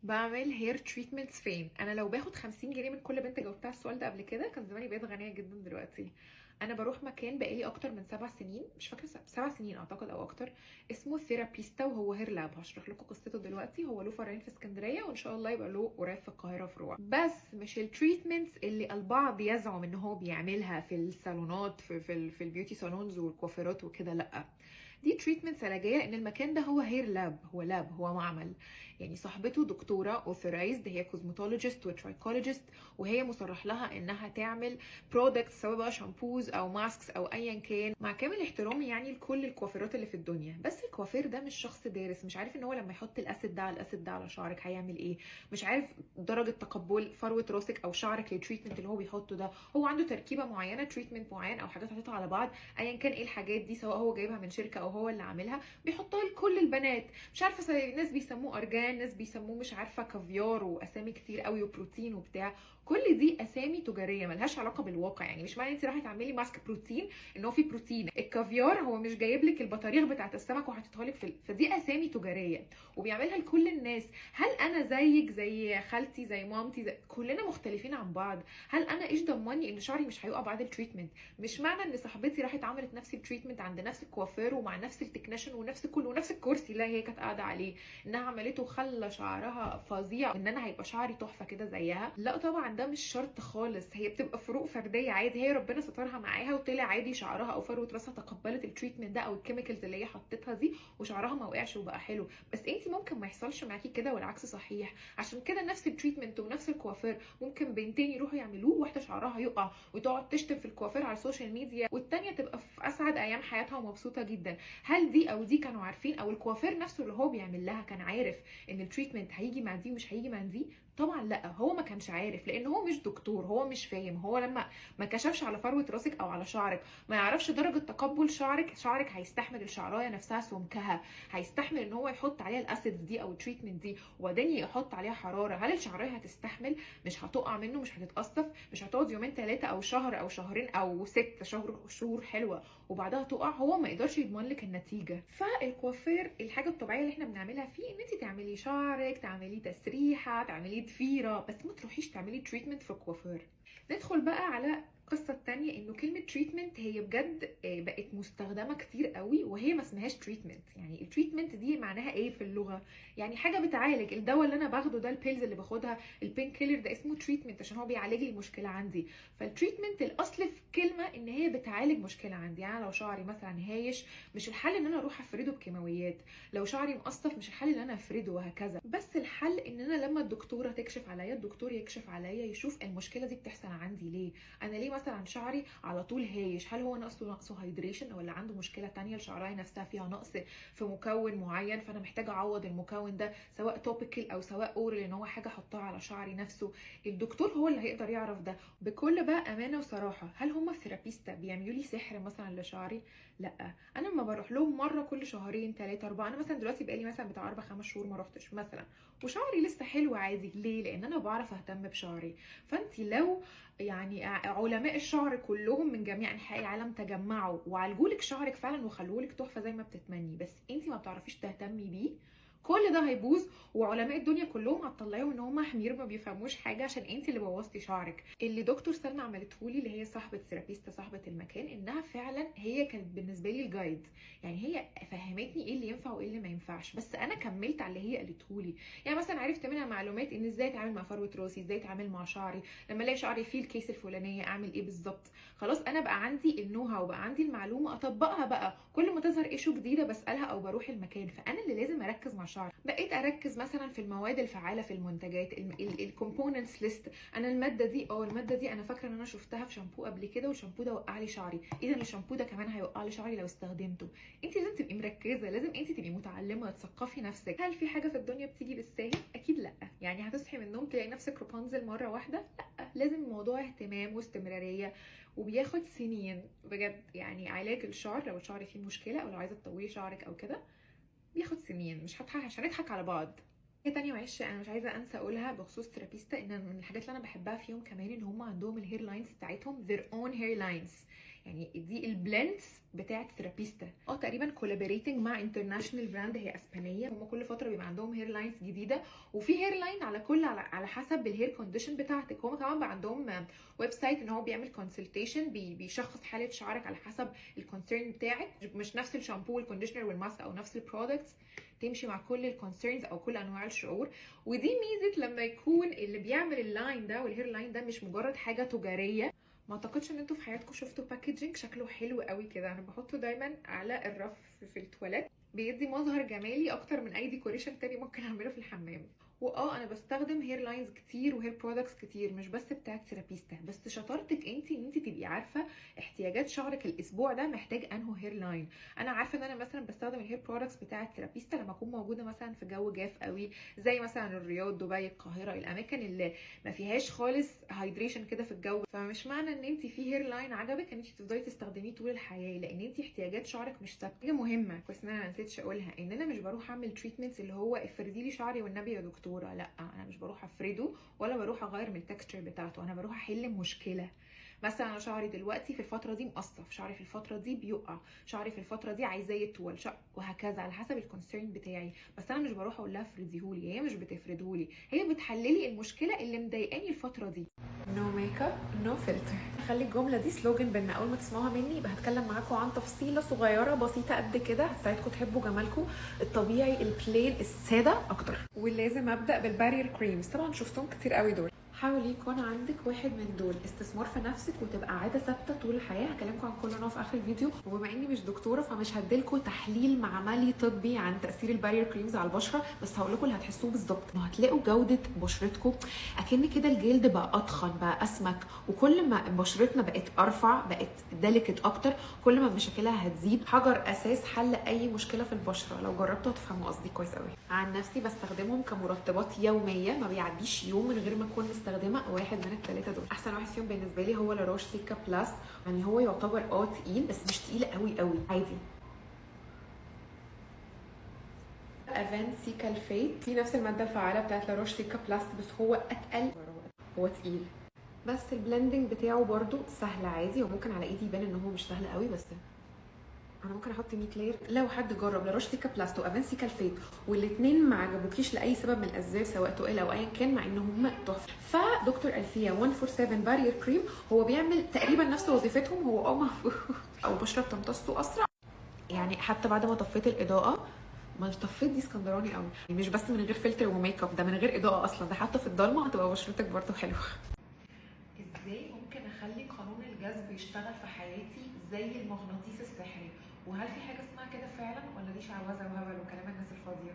بعمل hair treatments فين؟ انا لو باخد 50 جنيه من كل بنت جاوبتها السؤال ده قبل كده كان زماني بقيت غنية جدا دلوقتي. انا بروح مكان بقالي اكتر من 7 سنين، مش فاكره، 7 سنين اعتقد او اكتر، اسمه ثيرابيستا وهو hair lab. هشرح لكم قصته دلوقتي. هو له فرعين في اسكندرية وان شاء الله يبقى له قريب في القاهرة فروع. بس مش ال treatments اللي البعض يزعم ان هو بيعملها في الصالونات، في ال beauty salons والكوافيرات وكده. لا، دي treatments علاجيه، لان المكان ده هو hair lab، هو lab، هو معمل. يعني صاحبته دكتورة authorized، هي cosmetologist و trichologist، وهي مصرح لها انها تعمل products، سواء بقى shampoos او masks او ايا كان. مع كامل احترامي يعني لكل الكوافيرات اللي في الدنيا، بس الكوافير ده مش شخص دارس، مش عارف ان هو لما يحط ال acid ده على ال acid ده على شعرك هيعمل ايه، مش عارف درجه تقبل فروه راسك او شعرك لل treatment اللي هو بيحطه ده. هو عنده تركيبه معينه، treatment معين او حاجات حاططها على بعض، ايا كان ايه الحاجات دي، سواء هو جايبها من شركة او هو اللي عاملها، بيحطها لكل البنات. مش عارفه، ناس بيسموه ارجان، ناس بيسموه مش عارفه كافيار، واسامي كتير قوي، وبروتين وبتاع. كل دي اسامي تجارية ملهاش علاقة بالواقع. يعني مش معنى انت رايحة تعملي ماسك بروتين ان هو في بروتين. الكافيار هو مش جايب لك البطاريخ بتاعت السمك وحاططها لك في. فدي اسامي تجارية وبيعملها لكل الناس. هل انا زيك، زي خالتي، زي مامتي، كلنا مختلفين عن بعض. هل انا ايش ضمني ان شعري مش هيقع بعد ال treatment؟ مش معنى ان صاحبتي راحت عملت نفس ال treatment عند نفس الكوافير ومع نفس ال technician ونفس كل ونفس الكرسي اللي هي كانت قاعدة عليه، انها عملته وخلى شعرها فظيع، ان انا هيبقى شعري تحفة كده زيها. لا طبعا، ده مش شرط خالص. هي بتبقى فروق فردية عادي. هي ربنا سترها معاها وطلع عادي شعرها او فروه راسها تقبلت ال treatment ده او ال chemicals اللي هي حطيتها دي، وشعرها ما وقعش وبقى حلو. بس انت ممكن ما يحصلش معاكي كده والعكس صحيح. عشان كده نفس ال treatment ونفس الكوافير ممكن بنتين يروحوا يعملوه، واحدة شعرها يقع وتقعد تشتم في الكوافير على ال social media، والتانية تبقى في اسعد ايام حياتها ومبسوطة جدا. هل دي او دي كانوا عارفين، او الكوافير نفسه اللي هو بيعمل لها كان عارف ان ال treatment هيجي مع دي ومش هيجي مع دي؟ طبعا لا، هو ما كانش عارف، لان هو مش دكتور، هو مش فاهم. هو لما ما كشفش على فروه راسك او على شعرك ما يعرفش درجه تقبل شعرك. شعرك هيستحمل الشعرايه نفسها سمكها هيستحمل ان هو يحط عليها ال acids دي او ال treatment دي وبعدين يحط عليها حراره؟ هل الشعرايه هتستحمل؟ مش هتقع منه؟ مش هتتقصف؟ مش هتقعد يومين 3 او شهر او شهرين او 6 شهور، شهور حلوه، وبعدها تقع؟ هو ما يقدرش يضمن لك النتيجه. فالكوافير الحاجة الطبيعية اللي احنا بنعملها فيه ان انت تعملي شعرك، تعملي تسريحه، تعملي ضفيره، بس ما تروحيش تعملي treatment في الكوافير. ندخل بقى على القصة التانية، انه كلمة treatment هي بجد بقت مستخدمة كتير قوي وهي ما اسمهاش treatment. يعني ال treatment دي معناها ايه في اللغه؟ يعني حاجة بتعالج. الدواء اللي انا باخده ده، ال pills اللي باخدها، ال pain killer ده اسمه treatment عشان هو بيعالج لي المشكلة عندي. فال treatment الاصل في كلمة ان هي بتعالج مشكلة عندي. يعني لو شعري مثلا هايش مش الحل ان انا اروح افرده بكيماويات، لو شعري مقصف مش الحل ان انا افرده، وهكذا. بس الحل ان انا لما الدكتورة تكشف عليا، الدكتور يكشف عليا، يشوف المشكلة دي بتحصل عندي ليه. انا ليه مثلا شعري على طول هايش؟ هل هو ناقصه hydration ولا عنده مشكلة تانية، الشعرايه نفسها فيها نقص في مكون معين، فانا محتاجه اعوض المكون ده سواء topical او سواء oral، ان هو حاجة احطها على شعري نفسه. الدكتور هو اللي هيقدر يعرف ده. بكل بقى امانه وصراحه، هل هم في ثيرابيستا بيعملوا لي سحر مثلا لشعري؟ لا. انا لما بروح لهم مرة كل شهرين، 3، 4، انا مثلا دلوقتي بقالي مثلا بتاع 4 5 شهور ما روحتش مثلا، وشعري لسه حلو عادي. ليه؟ لان انا بعرف اهتم بشعري. فانت لو يعني علماء الشعر كلهم من جميع انحاء العالم تجمعوا وعالجوا لك شعرك فعلا وخلوه لك تحفة زي ما بتتمني، بس انت ما بتعرفيش تهتمي بيه، كل ده هيبوظ، وعلماء الدنيا كلهم هتطلعيهم ان هم حمير ما بيفهموش حاجه، عشان انت اللي بوظتي شعرك. اللي دكتور سلمى عملته لي، اللي هي صاحبه ثيرابيستا، صاحبه المكان، انها فعلا هي كانت بالنسبة لي ال guide. يعني هي فهمتني ايه اللي ينفع وايه اللي ما ينفعش، بس انا كملت على اللي هي قالته لي. يعني مثلا عرفت منها معلومات ان ازاي اتعامل مع فروه راسي، ازاي اتعامل مع شعري، لما الاقي شعري فيه ال case الفلانية اعمل ايه بالظبط. خلاص، انا بقى عندي ال know how وبقى عندي المعلومه، اطبقها بقى. كل ما تظهر issue جديدة بسالها او بروح المكان. فانا اللي لازم اركز مع شعري. بقيت اركز مثلا في المواد الفعالة في المنتجات، ال components list. انا الماده دي انا فاكره ان انا شفتها في شامبو قبل كده، والشامبو ده وقع لي شعري، اذا الشامبو ده كمان هيوقع لي شعري لو استخدمته. انت لازم تبقي مركزه، لازم انت تبقي متعلمه، تثقفي نفسك. هل في حاجة في الدنيا بتيجي بالساهل؟ اكيد لا. يعني هتصحي من النوم تلاقي نفسك رابنزل مرة واحده؟ لا، لازم الموضوع اهتمام واستمراريه وبياخد سنين بجد. يعني علاج الشعر لو الشعر فيه مشكلة او لو عايزه تطولي شعرك او كده بياخد سنين، مش هضحك عشان نضحك على بعض. حاجة تانية معلش انا مش عايزه انسى اقولها بخصوص ثيرابيستا، ان من الحاجات اللي انا بحبها فيهم كمان ان هم عندهم ال hair lines بتاعتهم، their own hair lines. يعني دي ال blends بتاعه ثيرابيستا. تقريبا collaborating مع international brand، هي اسبانيه. هم كل فترة بيبقى عندهم hair lines جديده، وفي hair line على كل على حسب ال hair condition بتاعتك. هم كمان بقى عندهم website ان هو بيعمل consultation، بيشخص حاله شعرك على حسب ال concern بتاعك. مش نفس الشامبو وال conditioner وال mask او نفس ال products تمشي مع كل ال concerns او كل انواع الشعور. ودي ميزة لما يكون اللي بيعمل ال line ده وال hair line ده مش مجرد حاجة تجاريه. ما اعتقدش ان انتوا في حياتكم شفتوا packaging شكله حلو قوي كده. انا بحطه دايما على الرف في التواليت، بيدي مظهر جمالي اكتر من اي decoration تاني ممكن اعمله في الحمام. انا بستخدم hair lines كتير و hair products كتير، مش بس بتاعت ثيرابيستا، بس شطارتك انت ان انت تبقي عارفه احتياجات شعرك الاسبوع ده محتاج انهو hair line. انا عارفه ان انا مثلا بستخدم ال hair products بتاعت ثيرابيستا لما اكون موجودة مثلا في جو جاف قوي، زي مثلا الرياض، دبي، القاهره، الاماكن اللي ما فيهاش خالص hydration كده في الجو. فمش معنى ان انت في hair line عجبك ان انت تفضلي تستخدميه طول الحياه، لان انت احتياجات شعرك مش ثابته. حاجة مهمة كويس ان انا ما نسيتش اقولها، ان انا مش بروح اعمل treatments اللي هو افردي لي شعري والنبي يا دكتوره. لا، انا مش بروح افرده ولا بروح اغير من ال texture بتاعته، انا بروح احل مشكلة. مثلا انا شعري دلوقتي في الفترة دي مقصف، شعري في الفترة دي بيقع، شعري في الفترة دي عايزاه يطول، وهكذا على حسب ال concern بتاعي. بس انا مش بروح اقول لها افرديهولي، هي مش بتفردهولي، هي بتحللي المشكلة اللي مضايقاني الفترة دي. no makeup no filter. خلي الجملة دي slogan بينا، اول ما تسمعوها مني يبقى هتكلم معاكم عن تفصيله صغيرة بسيطة قد كده هتساعدكم تحبوا جمالكم الطبيعي ال plain السادة اكتر. ولازم ابدا بال barrier creams، طبعا شفتهم كتير قوي دول. حاولي يكون عندك واحد من دول، استثمار في نفسك وتبقى عادة ثابتة طول الحياة. هكلمكم عن كل نوع في اخر الفيديو، وبما اني مش دكتورة فمش هديلكم تحليل معملي طبي عن تاثير ال barrier creams على البشره، بس هقول لكم اللي هتحسوه بالظبط. انه هتلاقوا جوده بشرتكم اكن كده الجلد بقى اطخن، بقى اسمك، وكل ما بشرتنا بقت ارفع، بقت delicate اكتر، كل ما مشاكلها هتزيد. حجر اساس حل اي مشكلة في البشرة، لو جربتوا هتفهموا قصدي كويس قوي. عن نفسي بستخدمهم كمرطبات يوميه، ما بيعديش يوم من غير ما اكون مستخدمة واحد من الثلاثة دول. احسن واحد فيهم بالنسبة لي هو لاروش سيكا بلاست، يعني هو يعتبر تقيل بس مش تقيل قوي قوي، عادي. افان سيكالفيت في نفس المادة الفعالة بتاعت لاروش سيكا بلاست، بس هو اتقل، هو تقيل، بس ال blending بتاعه برده سهل عادي، وممكن على ايدي يبان ان هو مش سهل قوي، بس انا ممكن احط 100 layer. لو حد جرب لاروش سيكا بلاست وافان سيكالفيت والاثنين ما عجبوكيش لاي سبب من الاسباب، سواء تقال او ايا كان، مع ان هم تحفة. فدكتور الفيا 147 barrier cream هو بيعمل تقريبا نفس وظيفتهم، هو او البشرة بتمتصه اسرع. يعني حتى بعد ما طفيت الاضاءة، ما طفيت دي اسكندراني قوي، مش بس من غير فلتر وميك اب، ده من غير اضاءه اصلا، ده حتى في الضلمة هتبقى بشرتك برضو حلوة. ازاي ممكن اخلي قانون الجذب يشتغل في حياتي زي المغناطيس السحري؟ وهل في حاجة اسمها كده فعلا ولا دي شعوذه وهبل وكلام الناس الفاضيه؟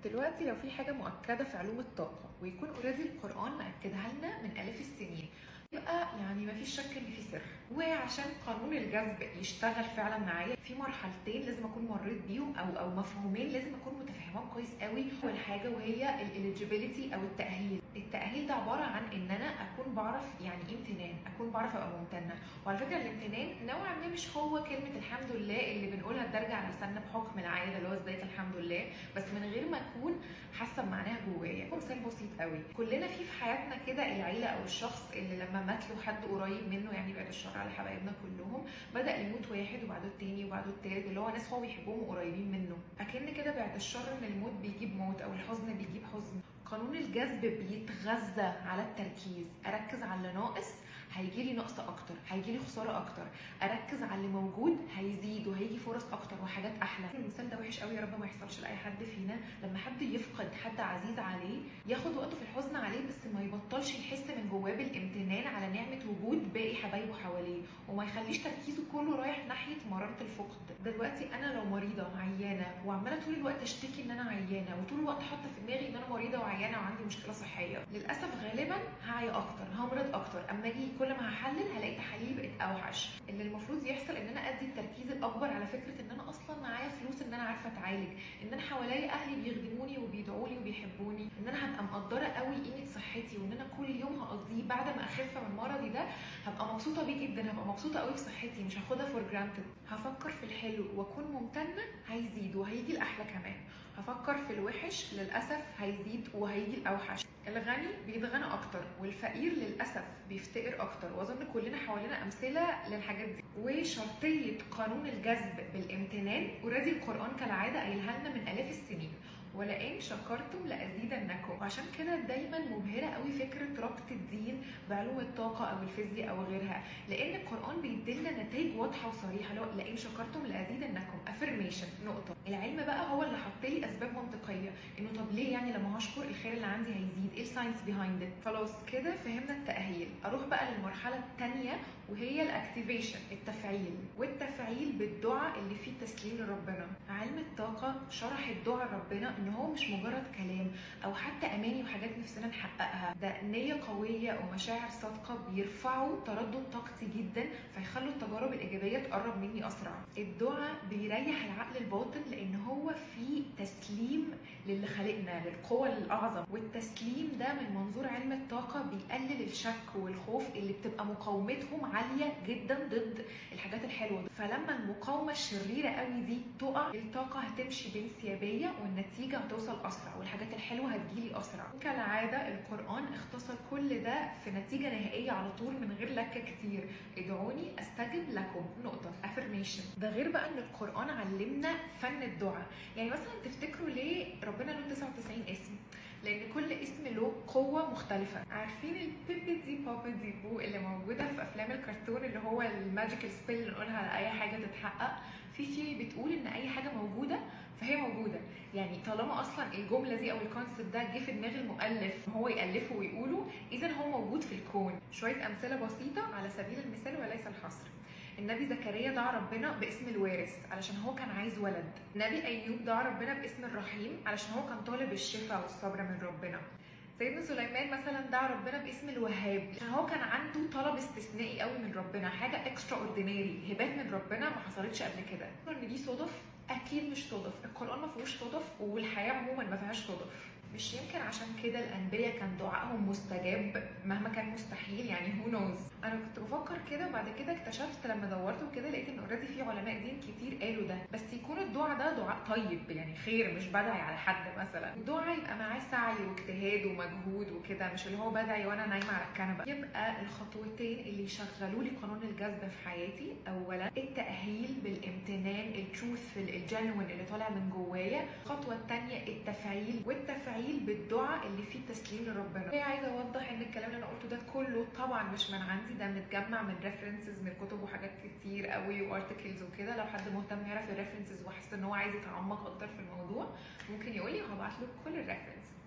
دلوقتي لو في حاجة مؤكدة في علوم الطاقة ويكون already القران مأكدها لنا من الاف السنين، يبقى يعني ما فيش شك ان في سر. وعشان قانون الجذب يشتغل فعلا معايا في مرحلتين لازم اكون مريت بيهم او مفهومين لازم اكون متفهماهم كويس قوي. اول حاجة وهي ال eligibility او التاهيل. التاهيل ده عبارة عن ان انا اكون بعرف يعني ايه امتنان، اكون بعرف ابقى ممتنة. وعلى فكرة الامتنان نوعا ما مش هو كلمة الحمد لله اللي بنقولها الدارجة على لساننا بحكم العادة اللي هو ازيك الحمد لله، بس من غير ما اكون حاسه بمعناها جوايا. مثال بسيط قوي، كلنا في حياتنا كده العيلة او الشخص اللي لما مات له حد قريب منه، يعني بعد الشر على حبايبنا كلهم، بدا يموت واحد وبعده التاني وبعده التالت، اللي هو ناس هو بيحبهم وقريبين منه. اكن كده بعد الشر ان الموت بيجيب موت او الحزن بيجيب حزن. قانون الجذب بيتغذى على التركيز. اركز على اللي ناقص هيجي لي نقص اكتر، هيجي لي خسارة اكتر. اركز على اللي موجود هيزيد وهيجي فرص اكتر وحاجات احلى. المثال ده وحش قوي، يا رب ما يحصلش لاي حد فينا. لما حد يفقد حد عزيز عليه ياخد وقته في الحزن عليه، بس ما يبطلش يحس من جواه بالامتنان على نعمه وجود باقي حبايبه حواليه، وما يخليش تركيزه كله رايح ناحية مرارة الفقد. دلوقتي انا لو مريضه عيانه وعماله طول الوقت اشتكي ان انا عيانه، وطول الوقت حاطه في دماغي ان انا مريضه وعيانه وعندي مشكلة صحية، للاسف غالبا هعيا اكتر، همرض اكتر. اما اجي كل ما هحلل هلاقي تحاليلي بقت اوحش. اللي المفروض يحصل ان انا ادي التركيز الاكبر على فكرة ان انا اصلا معايا فلوس، ان انا عارفه اتعالج، ان انا حواليا اهلي بيخدموني وبيدعوا لي وبيحبوني، ان انا هبقى ابقى مقدره قوي قيمة صحتي، وان انا كل يوم هقضيه بعد ما اخف من مرضي ده هبقى مبسوطة بيه جدا، هبقى مبسوطة قوي بصحتي، مش هاخدها for granted. هفكر في الحلو واكون ممتنة هيزيد وهيجي الاحلى كمان. هفكر في الوحش للاسف هيزيد وهيجي الاوحش. الغني بيتغنى اكتر والفقير للاسف بيفتقر اكتر، واظن كلنا حوالينا امثلة للحاجات دي. وشرطيه قانون الجذب بالامتنان already القران كالعادة قايلها لنا من الاف السنين، ولئن شكرتم لازيدنكم. وعشان كده دايما مبهرة قوي فكرة ربط الدين بعلوم الطاقة او الفيزياء او غيرها، لان القران بيديلنا نتائج واضحة وصريحة، لو لئن شكرتم لازيدنكم، affirmation نقطة. العلم بقى هو اللي حط لي اسباب منطقية انه طب ليه يعني لما هشكر الخير اللي عندي هيزيد، ايه ال science behind it. خلاص كده فهمنا التاهيل. اروح بقى للمرحلة الثانية وهي ال activation، التفعيل. والتفعيل بالدعاء اللي فيه تسليم لربنا. علم الطاقة شرح الدعاء لربنا ان هو مش مجرد كلام او حتى اماني وحاجات نفسنا نحققها، ده نيه قوية ومشاعر صادقة بيرفعوا تردد طاقتي جدا، فيخلوا التجارب الايجابية تقرب مني اسرع. الدعاء بيريح العقل الباطن لان هو فيه تسليم للي خلقنا، للقوة الاعظم. والتسليم ده من منظور علم الطاقة بيقلل الشك والخوف اللي بتبقى مقاومتهم عالية جدا ضد الحاجات الحلوة. فلما المقاومة الشريرة قوي دي تقع، الطاقة هتمشي بانسيابيه والنتيجة هتوصل اسرع والحاجات الحلوة هتجيلي اسرع. كالعادة القران اختصر كل ده في نتيجة نهائية على طول من غير لكه كتير، ادعوني استجب لكم، نقطة، affirmation. ده غير بقى ان القران علمنا فن الدعاء. يعني مثلا تفتكروا ليه ربنا له 99 اسم؟ لان كل اسم له قوة مختلفة. عارفين ال bippity boppity boo اللي موجودة في افلام الكرتون اللي هو ال magical spell اللي نقولها على اي حاجة تتحقق؟ في theory بتقول ان اي حاجة موجودة فهي موجودة، يعني طالما اصلا الجملة دي او ال concept ده جه في دماغ المؤلف هو يالفه ويقوله، اذا هو موجود في الكون. شوية امثلة بسيطة على سبيل المثال وليس الحصر. النبي زكريا دعا ربنا باسم الوارث علشان هو كان عايز ولد. النبي ايوب دعا ربنا باسم الرحيم علشان هو كان طالب الشفاء والصبر من ربنا. سيدنا سليمان مثلا دعا ربنا باسم الوهاب عشان هو كان عنده طلب استثنائي قوي من ربنا، حاجة extraordinary، هبات من ربنا ما حصلتش قبل كده. ان دي صدف؟ اكيد مش صدف. القران ما فيهوش صدف والحياة عموما ما فيهاش صدف. مش يمكن عشان كده الانبياء كان دعائهم مستجاب مهما كان مستحيل؟ يعني who knows. انا كنت بفكر كده وبعد كده اكتشفت لما دورت وكده لقيت ان already في علماء دين كتير قالوا ده، بس يكون الدعاء ده دعاء طيب، يعني خير، مش بدعي على حد مثلا. الدعاء يبقى معاه سعي واجتهاد ومجهود وكده، مش اللي هو بدعي وانا نايمة على الكنبة. يبقى الخطوتين اللي يشغلوا لي قانون الجذب في حياتي، اولا التاهيل بالامتنان ال truthful ال genuine اللي طالع من جوايا. الخطوة الثانية التفعيل، والتفعيل بالدعاء اللي فيه تسليم لربنا. هي عايزه اوضح ان الكلام اللي انا قلته ده كله طبعا مش من عندي، ده متجمع من references من كتب وحاجات كتير قوي و articles وكده. لو حد مهتم يعرف ال references وحس ان هو عايز يتعمق اكتر في الموضوع ممكن يقولي وهبعت له كل ال references.